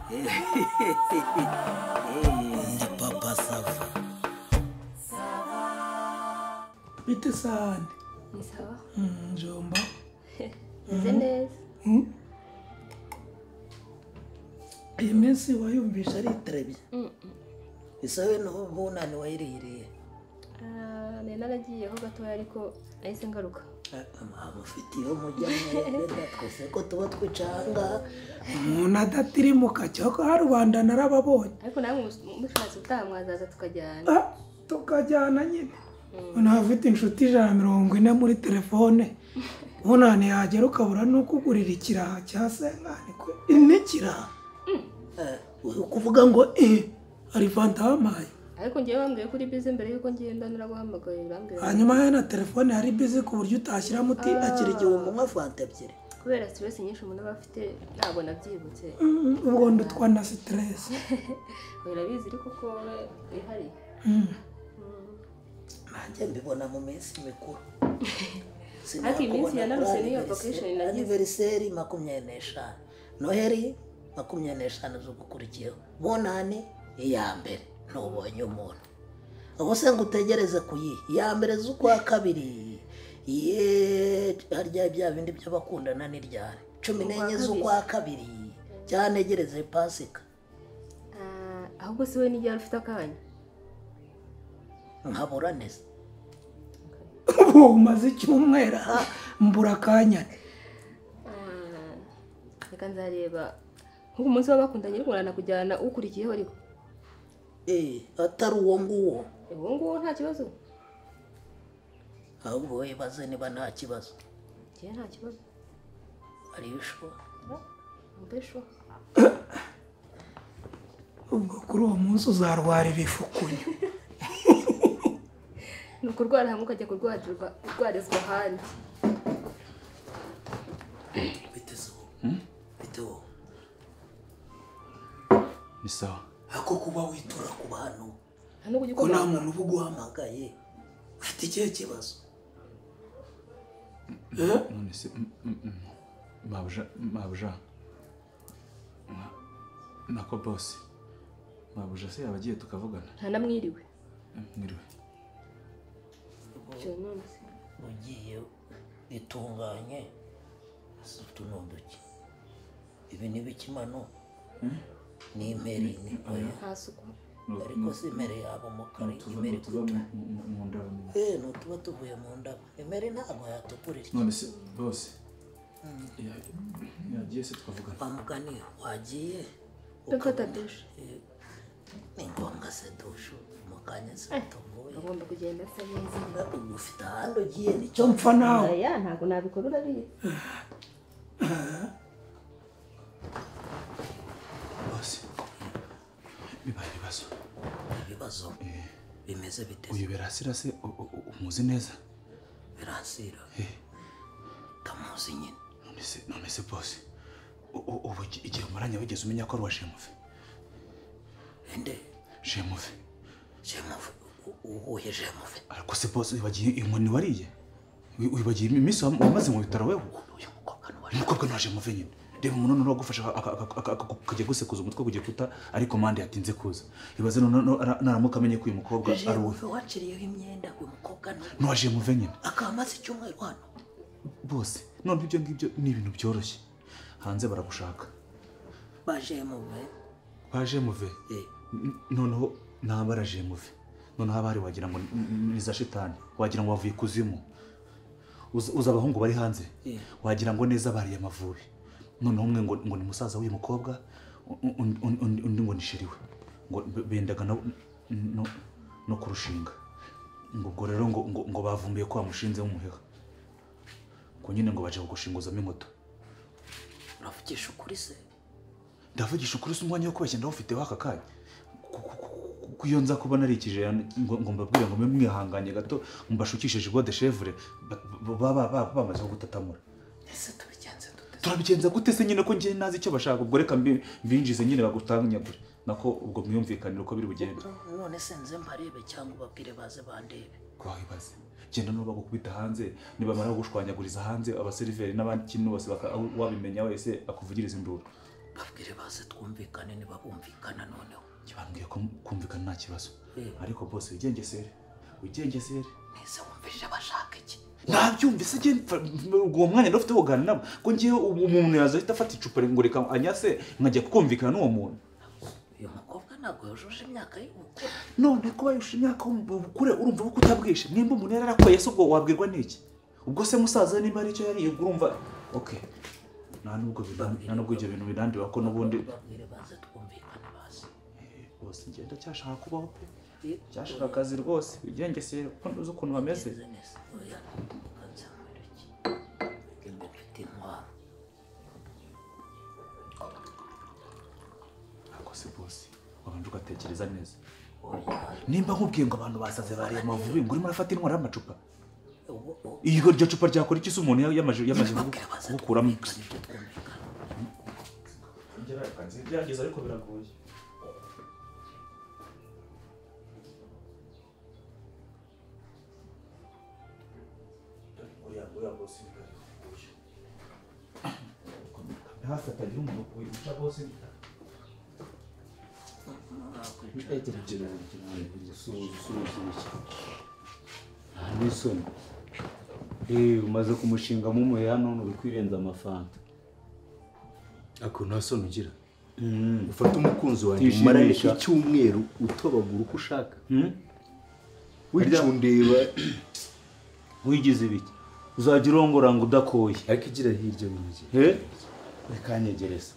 Ndi Papa Sava. Bite sahani? Ni sawa. Njomba. Meze neza. Iyi minsi wayumvisha ari iterebye. Isawe n'ubunani wayiririye. Nari naragiyeho gatoya ariko nahise ngaruka. Mufitiye mujya mwebwe twese ko tuba twicanga. Umuntu adatirimuka cyoko harubanda narababonye. Ariko nawe mushatse utaha mwazaza tukajyana. Tukajyana nyine. Umuntu afite inshuti 140 muri telefone. Bunani yagera ukabura nuko ugurira ikiraha cya senkani kwe. N'ikiraha. Ukuvuga ngo ari fanta wampaye. Ariko ngiye bambwiye kuri busy mbere yuko ngenda naraguhamagaye urambwira. Hanyuma ya na telefone hari busy ku buryo utashyira muti akira igihumbi nka fanta ebyiri. Kubera stress nyinshi umuntu aba afite ntabwo nabyibutse. Ubwo ndutwa na stress. Urabizi ariko ko ihari. Nanjye mbibona mu minsi mikuru. Ariko iminsi ya naruse niyo vacation nagize. Anniversaire 25. Noheri 25 z'ugukurikiyeho. Bonane iya mbere. Ntubonye umuntu. Aho se ngo utegereze kuyi ya mbere z'ukwa kabiri. Ye harya bya bindi by'abakundana ni ryari 14 z'ukwa kabiri cyanegereze Pasika. Ahubwo se we nijya ufite akanya nkabura neza. Ubu umaze icyumweru mbura akanya. Reka nzareba nk'uko umunsi w'abakundanye ariko uranakujyana ukurikiyeho ariko. Atari uwo nguwo. Uwo nguwo nta kibazo. Ahubwo wibaze niba nta kibazo. Njye nta kibazo. Ari sure? Mbe sure. Ubwo kuri uwo munsi uzarwara ibifukunyu. Ni ukurwara hamwe ukajya kurwarizwa ahandi. Bite so? Bite wo? Ni sawa. Ako kuba witura ku bantu. Ko nta muntu uba uguhamagaye. Ufite ikihe kibazo? None se mabuja nako boss. Mabuja se yabagiye tukavugana. Nta namwiriwe. Mwiriwe. Ugiye itunganye utunodoki. Ibi ni bikimano. Ni imperi ni nta suku. Ariko si imperi yabo mukari imperi mu ndabo. No tuba tuvuye mu ndabo. Imperi ntabwo yatukurira. None se boss. Yagiye se tukavugana. Bamugani wagiye ukata dushe. Ni ngombwa se dushe mukanya se tuvuye. Ugomba kugenda se neza. Ubu ufite ahandi ugiye nicyo mpfa nawe. Oya ntabwo nabikora urabizi. Boss. Bibaye ibibazo. Ibibazo bimeze bite? Uyu Birasira se umuzi neza? Birasira. Tamuzi nyine. None se boss. Ubu igihe umaranye wigeze umenya ko ari uwa Shemuve? Ende? Shemuve. Shemuve uhuye Shemuve. Ariko se boss wibagiye inkoni wariye? Wibagiye iminsi wamaze mu bitaro wewe? Uyu mukobwa ni uwa Shemuve nyine. Reba umuntu noneho agufasha akajya gusekuza umutwe ku gikuta ariko mande yatinze kuza. Ibaze naramuka amenye ko uyu mukobwa ari uwe. Waciriyeho imyenda uyu mukobwa ni uwa Shemuve nyine. Akaba amaze icyumweru hano. Bose none ibyo ngibyo ni ibintu byoroshye. Hanze baragushaka. Baje muve. Noneho ntabara Jemuve. Noneho abari wagira ngo ni za shitani. Wagira ngo wavuye kuzimu. Uza abahungu bari hanze. Wagira ngo neza bariye amavubi. Noneho umwe ngo ni musaza w'uyu mukobwa, undi ngo ni sheriwe. Ngo bendaga no kurushinga. Ngo ubwo rero ngo bavumbuye ko bamushinze umuheha. Ngo nyine ngo baje kugushinguzamo inkoto. Uravugisha ukuri se? Ndavugisha ukuri se umwanya wo kubeshya ndawufite waka kanya. Kuko iyo nza kuba narikije ngo mbabwire ngo mbe mwihanganye gato mbashukishije de chevre baba bamaze gutatamura. Ese tubigenze dute? Turabigenza gute se nyine ko ngiye nazi icyo bashaka ubwo reka mbinjize nyine bagutanyagure. Nako ubwo mwiyumvikanira uko biri bugende. None se nze mbarebe cyangwa ubabwire baze bandebe. Kwahibaze. Genda no bagukubita hanze nibamara gushwanyaguriza hanze abaseriveri n'abandi kintu bose wabimenya wese akuvugiriza induru. Babwire baze twumvikane niba bumvikana noneho. Kibambwiye ko kumvikana nta kibazo. Ariko bose wigengesere. Wigengesere. Nese wumvishe bashaka iki? Nabyumvise nge uwo mwanya ndafite wogana nabo. Ko ngiye umuntu yaza ahita afata icupa ngo reka anyase nkajya kumvikana n'uwo muntu. Uyu mukobwa ntabwo yujuje imyaka y'ubukure. None kuba yujuje imyaka y'ubukure urumva ko utabwishe. Nimba umuntu yarakoye se ubwo wabwirwa n'iki? Ubwo se musaza nimba ari icyo yariye urumva okay. Nta nubwo ibyo bintu birandiba ko n'ubundi babwire baze twumvikane baze. Bose ngenda cyashaka kubaho pe. Cyashaka akazi rwose wigengesere kuko nduzi ukuntu bameze. Ako se bose wabanje ugatekereza neza. Nimba nkubwiye ngo abantu basaze bariye amavubi ngo urimo urafata intwaro y'amacupa. Iyo iryo cupa ryakora iki se umuntu yamaze gukuramo? Ngerageza ariko biragoye. Hafi atagira umuntu wica bose. Nta umaze kumushingamo umuheha none uri kwirenza amafanta. Ako nta soni ugira. Ufata umukunzi wanjye umarane icyumweru utobagura uko ushaka. Wicundeba wigize ibiki? Uzajya urongora ngo udakoye. Ariko igira hirya n'ijye. Reka nyegereza.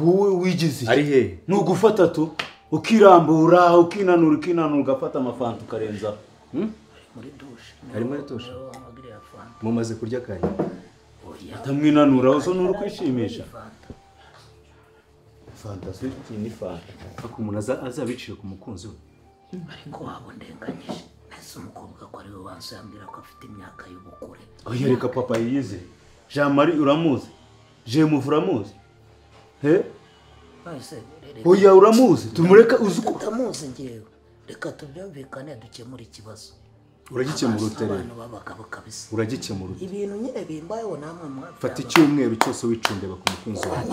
Wowe wigize ari he? Ni ugufata tu ukirambura ukinanura ukinanura ugafata amafanta ukarenza. Muri dushe. Ari muri dushe. Mumaze kurya kanya. Atamwinanura uso nuri kwishimisha. Fanta se ni fanta. Ako umuntu azabicira ku mukunzi we. Ariko wabo ndenganyije. Nese umukobwa ko ari we wanse yambwira ko afite imyaka y'ubukure. Oya reka papa yize. Jean Marie uramuzi? Jemuvu uramuzi? He? Oya uramuzi? Tumureka uzi ko utamuzi ngewe. Reka tubyumvikane dukemura ikibazo. Uragikemura ute rero? Abantu b'abagabo kabisa. Uragikemura ute? Ibintu nyine bimbayeho namwe mwa. Fata icyumweru cyose wicundeba ku mukunzi wawe.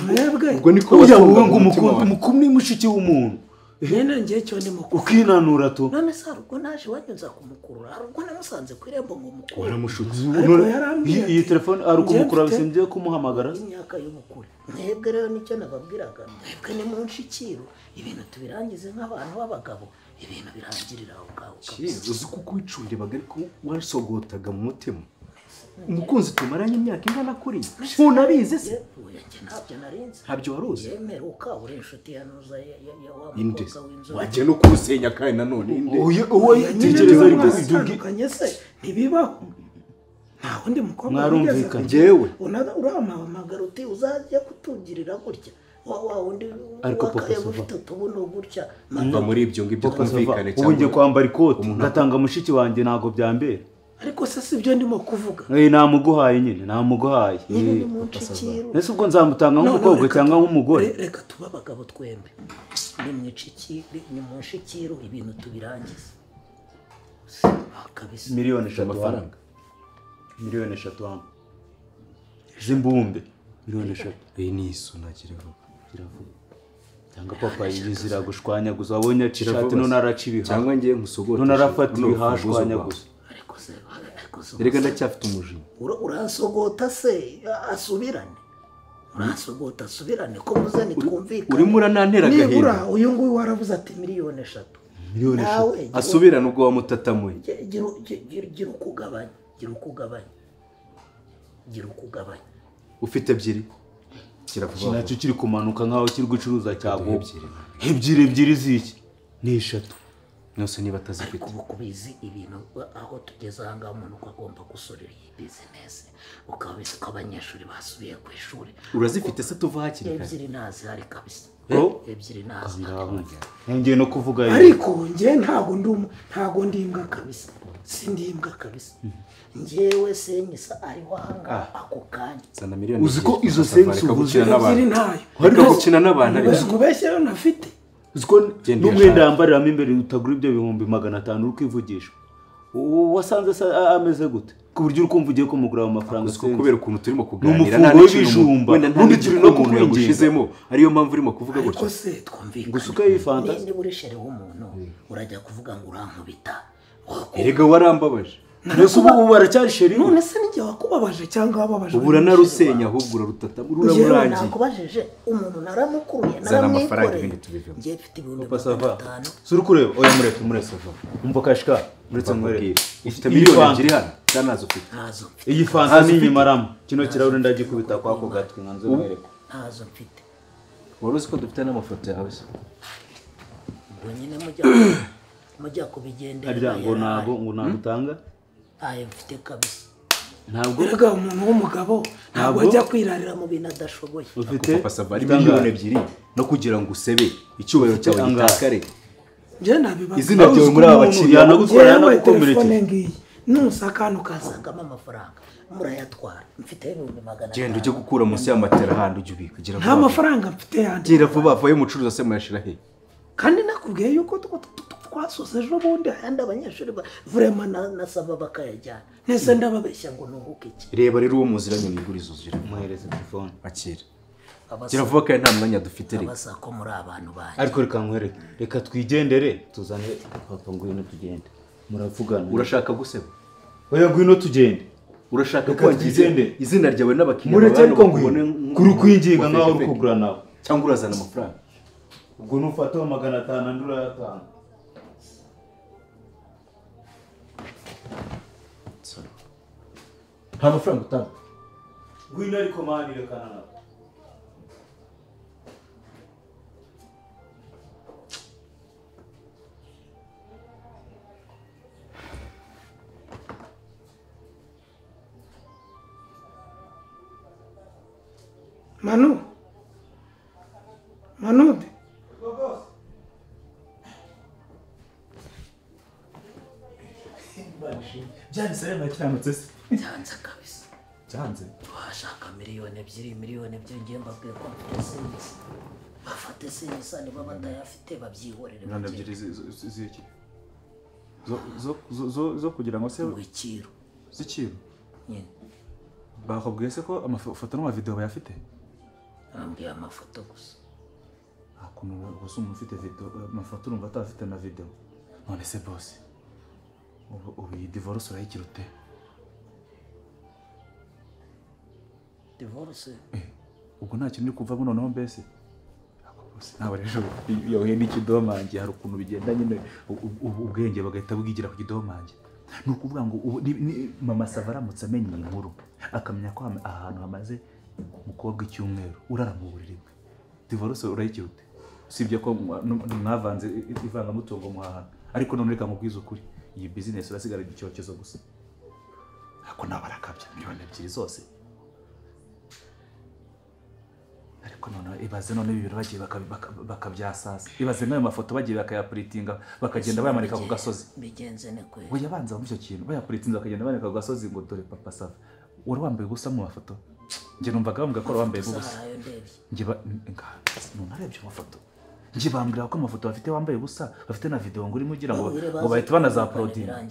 Mwebwe. Ubwo niko oya wowe ngo umukumwe mushiki w'umuntu. Nyine ngiye cyo ndi mukuru. Ukinanura tu. None se ubwo naje wanyuza kumukurura. Hari ubwo namusanze ku irembo ngo mukuru. Waramushutse. Iyi telefone ari kumukura bisimbiye kumuhamagara. Imyaka y'ubukure. Mwebwe rero nicyo nababwiraga. Mwebwe ni mu nshikiro ibintu tubirangize nk'abantu b'abagabo. Ibintu birangirira aho ngaho kabisa. Uzi kuko wicundebaga ariko wasogotaga mu mutima. Umukunzi tumaranye imyaka ingana kuri ntunabizi se? Ntabyo narinzi. Ntabyo waruzi? Yemeruka uri inshuti ya Nuza ya wa mukobwa w'inzobe. Wagiye no kurusenya kandi nanone inde. Oya tekereza ariko ibyo se ntibibaho. Nta wundi mukobwa mwarumvikanye. Njyewe urampamagara uti uzajya kutugirira gutya. Wa wundi ariko papa ufite utubuno gutya. Mva muri ibyo ngibyo twumvikane cyangwa ubu ngiye kwambara ikoti ngatanga mushiki wanjye ntago byambera. Ariko se si byo ndimo kuvuga. Namuguhaye nyine namuguhaye. Ese ubwo nzamutanga nk'umukobwa cyangwa nk'umugore? Reka tuba abagabo twembe. Ni mu nshikiro ibintu tubirangize. Kabisa. 3 million amafaranga. 3 million hano. Zimbumbe. 3 million. Iyi ni isuna kiravuga. Kiravuga. Cyangwa papa yizira gushwanyaguza wabonye ishati none araca ibihaha. Cyangwa ngiye nkusogote. None arafata ibihaha ashwanyaguza. Erega ndacyafite umujinya. Uransogota se asubirane. Uransogota asubirane ko muze nitwumvikane. Urimo uranantera agahinda. Nibura uyu nguyu waravuze ati 3 million. 3 million. Asubirane ubwo wamutatamuye. Gira ukugabanya, gira ukugabanya. Gira ukugabanya. Ufite 2. Kiravuga. Nacyo kiri kumanuka nkaho kiri gucuruza cyago. Ebyiri ziki? Ni 3. Nose niba atazifite. Ariko kubizi ibintu aho tugeze aha ngaha umuntu uko agomba gusorera iyi business ukabizi ko abanyeshuri basubiye ku ishuri. Urazifite se tuva hakiri kare? 2 ntazihari kabisa. 2 ntazihari. Ngiye no kuvuga ariko ngiye ntago ndi imbwa kabisa. Sindi imbwa kabisa. Ngewe senyisa ariho aha ngaha ako kanya. Zana miliyoni. Uzi ko izo sensi uvuze 2 ntayo. Ariko gukina n'abantu ariko kubeshya nafite. Uziko n'umwenda yambariramo imbere utagura ibyo 500,000 uri kwivugisha. Wasanze ameze gute ku buryo uri kumva ugiye kumugura ayo mafaranga? Kubera ukuntu turimo kuganira nta n'ibijumba ubundi turi no kukwinginga, ariyo mpamvu urimo kuvuga gutyo. Ariko se twumvikane gusa ukayifanta niba uri shere w'umuntu urajya kuvuga ngo urankubita. Erega warambabaje. Nese ubu baracyari sheri? None se nijye wakubabaje cyangwa wababaje? Ubu uranarusenya ahubwo urarutata ruramurangiye. Nakubajije umuntu naramukuruye naramwikoreye. Ngiye mfite 500,000. Suri kureba oya mureke mureke umva kashika muretse nkwereke. Ufite miliyoni 2 hano cyangwa ntazo ufite? Ntazo mfite. Iyi fanta ni inyimaramo kino kirahure ndagikubita kwako gatwi nkanze mwereke. Ntazo mfite. Wari uzi ko dufite n'amafoto yawe se? Ubwo nyine mujya kubigendera. Harya ngo ntago ngo nagutanga? Ayo mfite kabisa. Ntabwo erega umuntu w'umugabo ntabwo ajya kwirarira mu bintu adashoboye. Ufite Papa Sava ari miliyoni 2 no kugira ngo usebe icyubahiro cyawe gitakare. Nje nabiba izina ryawe muri aba bakiriya nagutwara yanagukomerekeje. Nusakanu kazangamo amafaranga murayatwara. Mfite 500,000. Genda ujye gukura munsi y'amatera handi ujye ubika kugira ngo nta mafaranga mfite yandi. Gira vuba vayo umucuruzi se muyashira he? Kandi nakubwiye yuko twasose ejo bundi ayandi abanyeshuri vraiment nasaba bakayajyana. Nese ndababeshya ngo nunguke iki? Reba rero uwo muziranye mwigurizo zira. Muhereze telefone. Akira. Gira vuba kandi nta mwanya dufite reka. Abasa ko muri abantu banjye. Ariko reka nkwereke. Reka twigendere tuzane papa ngwino tugende. Muravugana. Urashaka guseba? Oya ngwino tugende. Urashaka kwangiza izina ryawe n'abakiriya mureke ariko ngwino kuri kwinginga nkaho uri kugura nawe cyangwa urazana amafaranga. Ubwo nufataho 500 andi urayatanga. Nta mafaranga utanga. Ngwino ariko mani rekana nawe. Manu. Manude. Byanze rero nakiranutse se. Byanze kabisa. Byanze. Washaka miliyoni 2 miliyoni 2 ngiye mbabwiye ko mfite senisi. Bafate senisi niba batayafite babyihorere. Miliyoni 2 ziki? Zo kugira ngo se ikiro. Zikiro. Nyine. Bakubwiye se ko amafoto n'amavideo bayafite? Ambwiye amafoto gusa. Akuntu gusa umuntu ufite video amafoto urumva atafite na video. None se boss ubu iyi divorce urayikira ute? Divorce? Ubwo nta kintu uri kuvamo noneho mbese? Ntabwo rero yohe n'ikidomange hari ukuntu bigenda nyine ubwenge bagahita bwigira ku kidomange. Ni ukuvuga ngo mama Sava aramutse amenye iyi nkuru akamenya ko ahantu hamaze umukobwa icyumweru urara mu buriri bwe, divorce urayikira ute? Usibye ko mwavanze ivangamutungo muhahana, ariko none reka nkubwize ukuri iyi business urasigara igicyokezo gusa. Ariko nawe arakabya miliyoni 2 zose. Ariko none ibaze none ibi bagiye bakabyasasa. Ibaze n'ayo mafoto bagiye bakayapuritinga bakagenda bayamanika ku gasozi. Bigenze ne kwe. Oya banza mu cyo kintu bayapuritinza bakagenda bayamanika ku gasozi ngo dore Papa Sava. Wari wambaye gusa mu mafoto. Nje numvaga bavuga ko wambaye ubusa. Nje narebye amafoto. Nje bambwira ko amafoto bafite wambaye ubusa, bafite na video ngo urimo ugira ngo bahita banazaporodinga.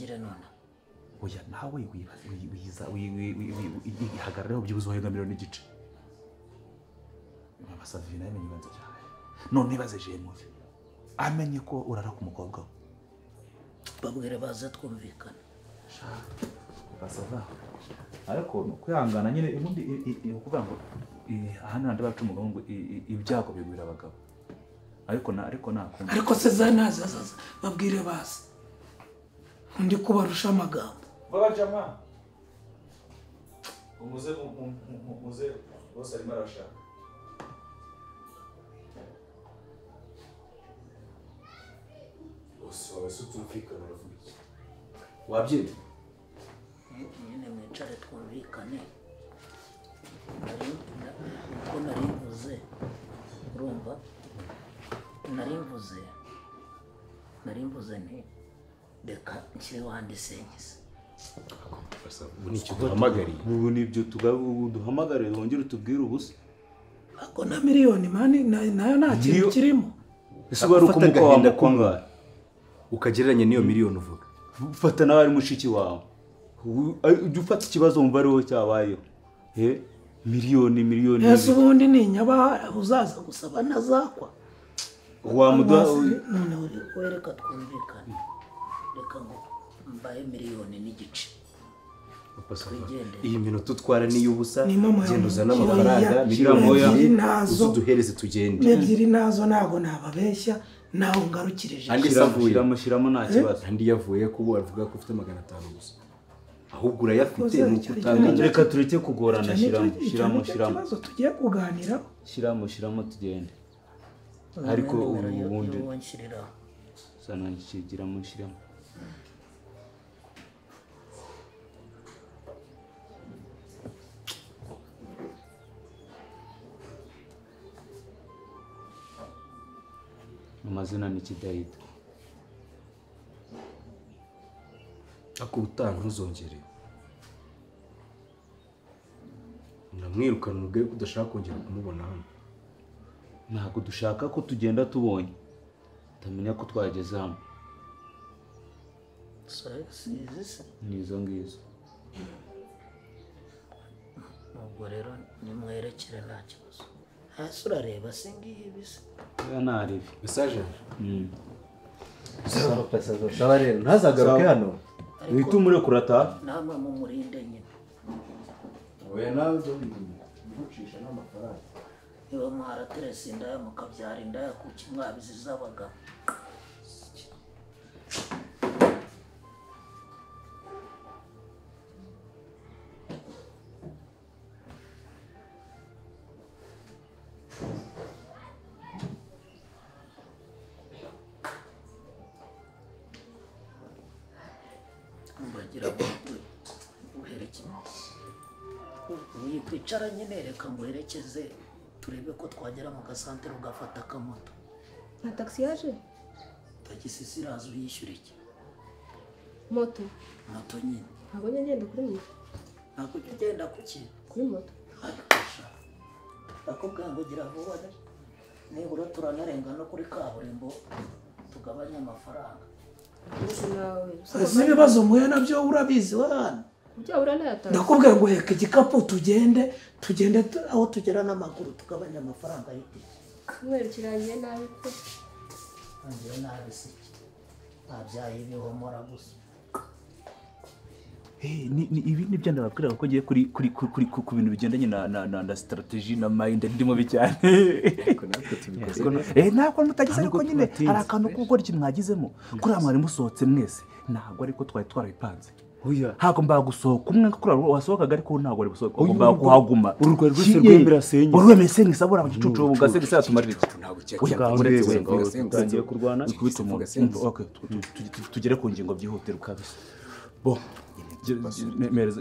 Oya nawe wibaza wihagarareho byibuze uhenga miliyoni 1.5. Mama Savina yamenye ibanza cyane. None ibaze Jemuve. Amenye ko urara ku mukobwa we. Babwire baze twumvikana. Basava. Ariko kwihangana nyine ubundi ukuvuga ngo hano handi bacu umugabo ngo ibyago bigwira abagabo. Ariko na ariko nakunda. Ariko se zanaza babwire baze. Undi kubarusha amagambo. Baba jama. Umuze umuze bose arimo arashaka. Bose wawe utumvikana uravuga iki? Wabyina? Nyine mwicare twumvikane. Uko nari mvuze urumva nari mvuze nti reka nshyire wandi senyise. Ubu ni icyo duhamagariye. Ubu ni ibyo duhamagariye wongere utubwire ubusa. Ako na miliyoni mani nayo nta kintu kirimo. Ese wari uko umukwa wa mukwangaye ukagereranya n'iyo miliyoni uvuga. Fata nawe ari mushiki wawe. Ujya ufata ikibazo wumva ari wowe cyabayeho. Miliyoni miliyoni. Ese ubundi ni nyabahara uzaza gusaba ntazakwa. Wamuduha none wereka twumvikane. Reka ngo mbaye miliyoni n'igice. Iyi minota utwara ni y'ubusa, genda uzane amafaranga miliyoni uzuduhereze tugende. Ebyiri nazo ntago nababeshya naho ngarukirije. Andi savuye shyiramo nta kibazo. Andi yavuye kubo avuga ko ufite 500 gusa. Ahubwo urayafite nuko utanga. Reka tureke kugorana, shyiramo shyiramo. Ikibazo tugiye kuganiraho. Shyiramo tugende. Ariko ubundi sana nshigiramo shyiramo. Amazina ni Kidahida. Ako ubutaha ntuzongere. Namwirukana umubwire ko udashaka kongera kumubona hano. Ntabwo dushaka ko tugenda tubonye. Utamenya ko twageze hano. Ni izo ngizo. Ubwo rero nimwerekere nta kibazo. Hasi urareba singiye ibisa. Narebe. Message. Sawa rero ntazagaruke hano. Uhita umurekura ata. Namwe mumurinde nyine. Oya nawe byo gucisha n'amafaranga. Niba mwaraterese indaya mukabyara indaya kuki mwabiziza abagabo. Kwicara nyine reka nguherekeze turebe ko twagera mu gasantere ugafata akamoto. Nta taxi yaje? Tagisi ziraza uyishyura iki? Moto. Moto nyine. Ntabwo njya ngenda kuri moto. Ntabwo ujya ugenda kuki? Kuri moto. Ndakubwira ngo gira vuba nibura turanarenga no kuri kaburimbo tugabanye amafaranga. Ese ibibazo muhe nabyo urabizi we hano. Ndakubwira ngo heka igikapu tugende tugende aho tugera n'amaguru tugabanya amafaranga y'itike. Cyumweru kirangiye nabi pe. Kirangiye nabi se iki? Ntabyaye ibihomora gusa. Ibi nibyo ndababwira ko ngiye kuri kuri kuri ku bintu bigendanye na na na strategy na mind ndimo bicyane. Ariko natwe tubikoze. Ntabwo mutagize ariko nyine hari akantu ko gukora ikintu mwagizemo. Kuri mwari musohotse mwese ntabwo ariko twari twarabipanze. Hagomba gusohoka umwe kuri wasohokaga ariko ntabwo ari gusohoka ugomba kuhaguma. Urwo rwose rwemera senye. Urwemera senye sabura mu gicucu ugase gisa tumarira iki. Ntabwo kurwana ikubita umuntu. Okay, tugere ku ngingo byihutirwa kabisa. Bo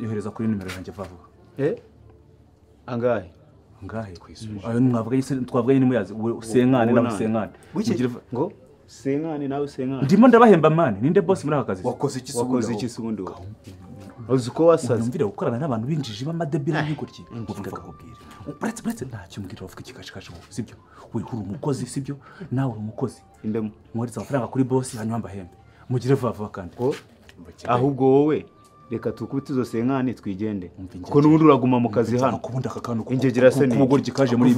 yohereza kuri nimero yanjye vuba. Angahe? Angahe? Ayo mwavuga yise twavuga nyine muyazi senkane na senkane. Ngo senkane nawe senkane. Ndimo ndabahemba mani ninde boss muri aka kazi? Wakoze iki se ubundi wowe? Uzi ko wasaze. Numvire gukorana n'abantu binjije b'amadebile n'igoryi. Uvuga kubwira. Uretse ntacyo mbwira bavuga ikikashikashi sibyo? We uri umukozi sibyo? Nawe uri umukozi. Indemo. Mwohereza amafaranga kuri boss hanyuma mbahembe. Mugire vuba vuba kandi. Ahubwo wowe reka tukubite izo senkane twigende. Kuko n'ubundi uraguma mu kazi hano. Kubundi aka kantu ingegera se ni kubugoryi kaje muri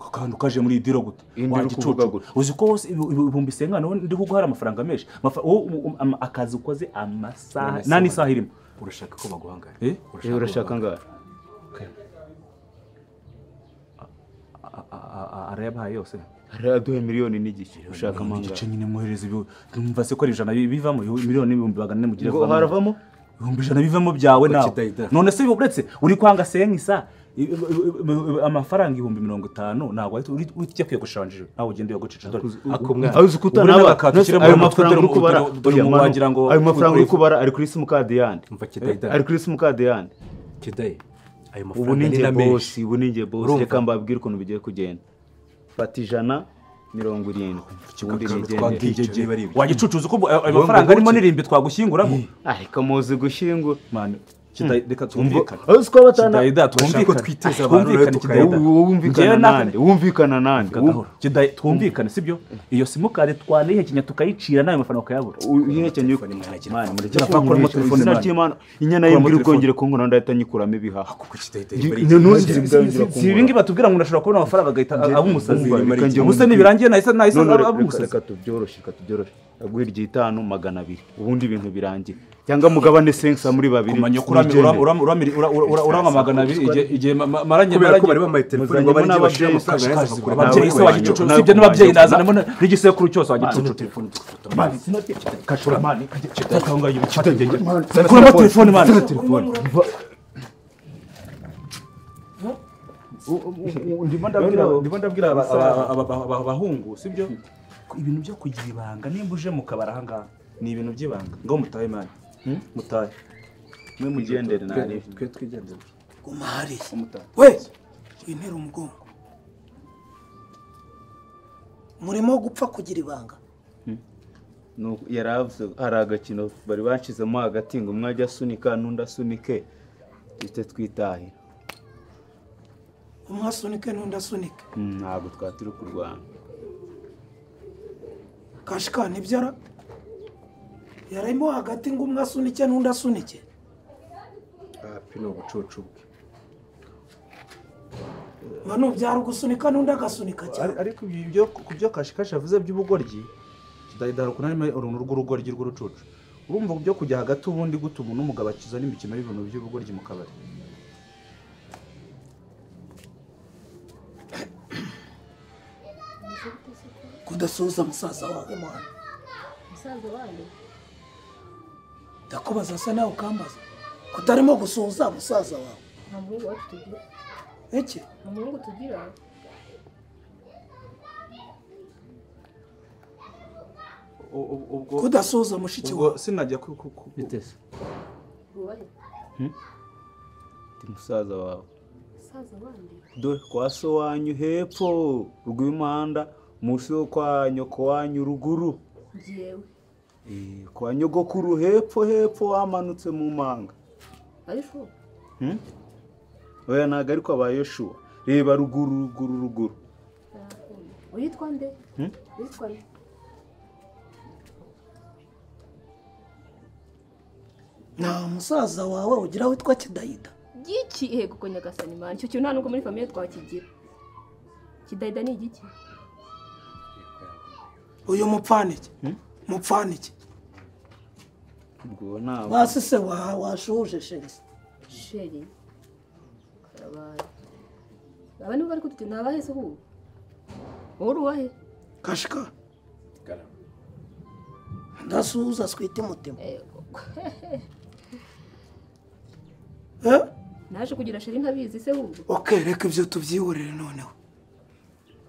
akantu kaje muri diro gute. Wagicucu. Uzi ko wose ibihumbi senkane ndi kuguhara amafaranga menshi. Akazi ukoze amasaha nani isaha irimo. Urashaka ko baguhangara? Urashaka ngara? Arayabahaye yose. Araduhe miliyoni n'igice. Ushaka amanga. Igice nyine mwohereza ibyo numva se ko ari 100 bivamo miliyoni 400 mugire ngo haravamo 100 bivamo byawe nawe. None se uretse uri kwanga senkisa amafaranga 50,000 ntabwo ujya kwiyogoshanjije nawe ugende yogocisha dore. Aho kutanaba ayo mafaranga uri kubara wagira ngo ayo mafaranga uri kubara ari kuri simukadi yandi. Ari kuri simukadi yandi. Kidayi ayo mafaranga ni na menshi. Ubu ninjye boss reka mbabwire ukuntu bigiye kugenda. Fata 170 ubundi nigende. Wagicucuza uko ayo mafaranga arimo n'irimbi twagushyinguramo. Ariko muzi gushyingura. Man Reka twumvikane. Kidayida twumvikane. Twiteza abantu rero tukayumva. Wumvikana nande? Wumvikana nande? Twumvikane sibyo? Iyo simukadi twanihekenya tukayicira nayo mafaranga ukayabura. Uyihekenye mani mureke kuramo telefone mani. Inyana y'imbwa ukongera kunkora ndahita nyikuramo ibihaha. Si ibingi batubwira ngo ndashobora kubona amafaranga agahita aba umusazi. Ubuse nibirangiye nahise aba umusazi. Reka tubyoroshye, reka tubyoroshye. Aguha iry'itanu 200 ubundi ibintu birangiye. Cyangwa mugabane 5 muri babiri. Urama 200 igihe maranye kubera ko bari bambaye telefone ngo bari bashira amafaranga ababyeyi se wagicucu sibyo n'ababyeyi nazanamo n'igisekuru cyose wagicucu telefone mani kashura mani kuramo telefone mani ndimo ndabwira abahungu sibyo ibintu byo kugira ibanga nimba uje mu kabari aha ngaha ni ibintu by'ibanga ngo mutahe mani mutahe mwe mugendere nari twe twigendere guma hariya we wintera umugongo murimo gupfa kugira ibanga yaravuze hari agakino bari bashizemo hagati ngo umwe ajya asunika n'undi asunike duhite twitahira umwe asunike n'undi asunike ntabwo twari turi kurwana kashika nibyo yarimo hagati ngo umwe asunike n'undi asunike ni ubucucu bwe manu byari ugusunika n'undi agasunika cyane ariko ibyo ku byo Kashikashi yavuze by'ubugoryi Kidayida hari ukuntu harimo uruntu rw'urugoryi rw'urucucu urumva byo kujya hagati ubundi gutuma umuntu n'umugabo akiza n'imikino y'ibintu by'ubugoryi mu kabari kudasuhuza musaza wawe mwana musaza wanjye ndakubaza se nawe ukambaza kutarimo gusuhuza musaza wawe nta muhungu wacu tugira iki nta muhungu tugira ubwo kudasuhuza mushiki wawe sinajya bitese uwahe ndi musaza wawe musaza wanjye dore kwa so wanyu hepfo rw'imihanda munsi yo kwa nyoko wanyu ruguru njyewe kwa nyogokuru hepfo hepfo wamanutse mu manga ariko oya ntabwo ariko aba Yoshuwa reba ruguru ruguru ruguru uyitwa nde uyitwa nde nta musaza wawe ugira witwa Kidayida giki yego ko nyagasani mani icyo kintu nta nubwo muri famiye twakigira Kidayida ni igiki uyu mupfanike mupfanike ubwo ntabwo basi se washuje sheri sheri karabaye aba nibo bari kuduti ni abahe se ubu wowe uri uwahe kashika ndasuhuza swite umutima naje kugira sheri ntabizi se ahubwo okay reka ibyo tubyihorere noneho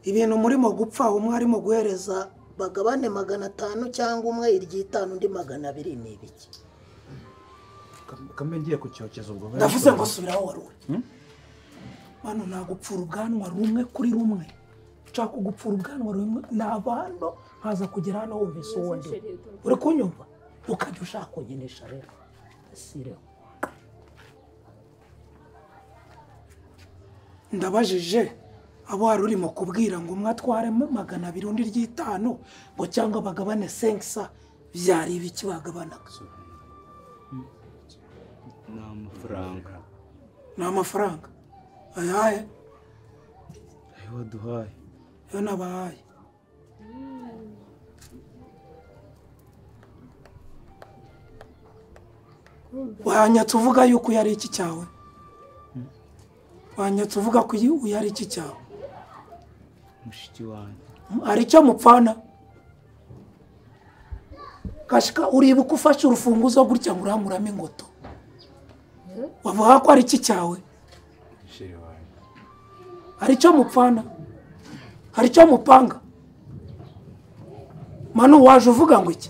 ibintu murimo gupfa umwe arimo guhereza bagabane 500 cyangwa umwe iry'itanu undi 200 ni ibiki kambe ngiye kucyokeza ubwo ndavuze ngo subiraho wari uri mano nagupfura ubwanwa rumwe kuri rumwe nshaka kugupfura ubwanwa rumwe nabano nkaza kugera hano wumvise uwo ndi uri kunyumva ukajya ushaka kunkinisha rero sireho ndabajije abo wari urimo kubwira ngo umwe atware 200 undi ry'itanu ngo cyangwa bagabane 500 byari ibiki bagabanaga ni amafaranga ni amafaranga ayahe ayo waduhaye ayo nabahaye wanyatse uvuga yuko uyu ari iki cyawe wanyatse uvuga ko uyu ari iki cyawe mushiki wanjye hari icyo mupfana kashika uribuka ufashe urufunguzo gutya ngo uramuramo ingoto wavuga ko ari iki cyawe hari icyo mupfana hari icyo mupanga manu waje uvuga ngo iki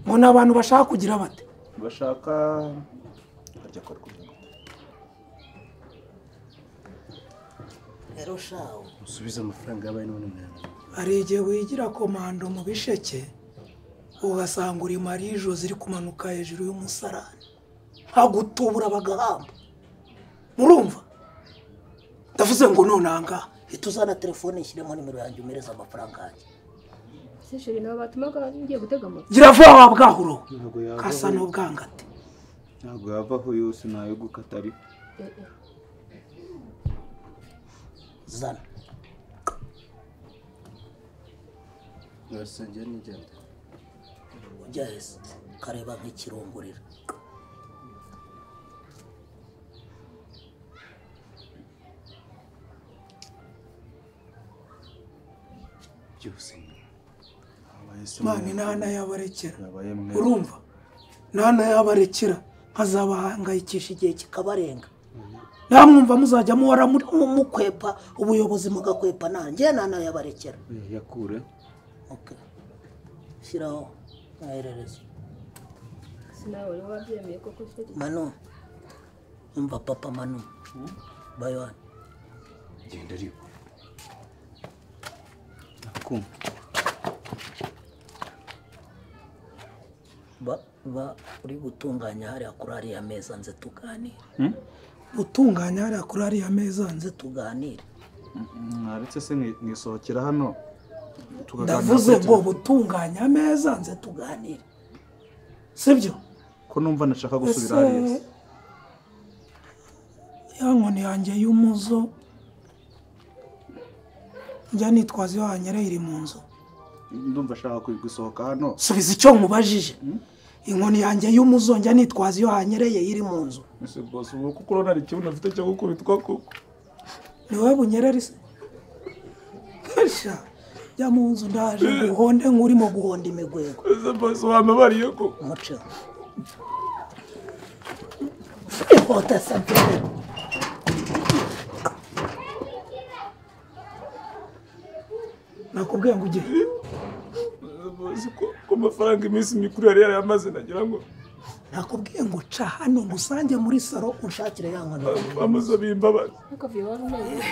ngo ni abantu bashaka kugira bate bashaka usubize amafaranga yabaye none mwana hari igihe wigira komando mu bisheke ugasanga uri marijo ziri kumanuka hejuru y'umusarani Nkagutubura bagahamba. Murumva? Ndavuze ngo nonanga hita uzana telefone nshyiremo nimero yanjye umereze amafaranga yanjye. Se chéri nabo batumaga ngiye gutega moto. Gira vuba wa bwahuro. Kasa n'ubwangate. Ntabwo yavaho yose nayo gukata ariko. Zana. Ngasenge nigende. Ujya hese kareba nk'ikirungurira. Byose. Mani nana yabarekera. Urumva? Nana yabarekera nkazabahangayikisha igihe kikabarenga. Namwumva muzajya muhora mukwepa ubuyobozi mugakwepa nanjye nana yabarekera. Yakure. Okay. Shyiraho mwoherereze. Sinawe wabyemeye koko chéri. Manu. Umva papa Manu. Bayo. Genda ariko. Nakumva. Ba uri gutunganya hariya kuri ariya meza nze tuganire. Gutunganya hariya kuri ariya meza nze tuganire. Mwaretse se mwisohokera hano tukaganira. Ndavuze ngo gutunganya ameza nze tuganire. Sibyo? Ko numva nashaka gusubira hariya. Ya nkoni yanjye y'umuzo njya nitwaza iyo hanyereye iri mu nzu. Ndumva ashaka gusohoka hano. Subiza icyo nkubajije. Inkoni yanjye y'umuzo njya nitwaza iyo hanyereye iri mu nzu. Ese boss ubu kuko urabona ikibuno afite cyo gukubitwa koko. Ni wowe bunyerere se? Sha, jya mu nzu ndaje guhonde nkurimo guhonda imigwego. Ese boss wamabariye koko. Muce. Ihota sabere. Nakubwiye ngo ujye. Ko amafaranga iminsi mikuru yari yaramaze nagira ngo nakubwiye ngo ca hano ngo usange muri salo unshakire ya nkoni. Amusabiye imbabazi. Ariko viyo wari umeze.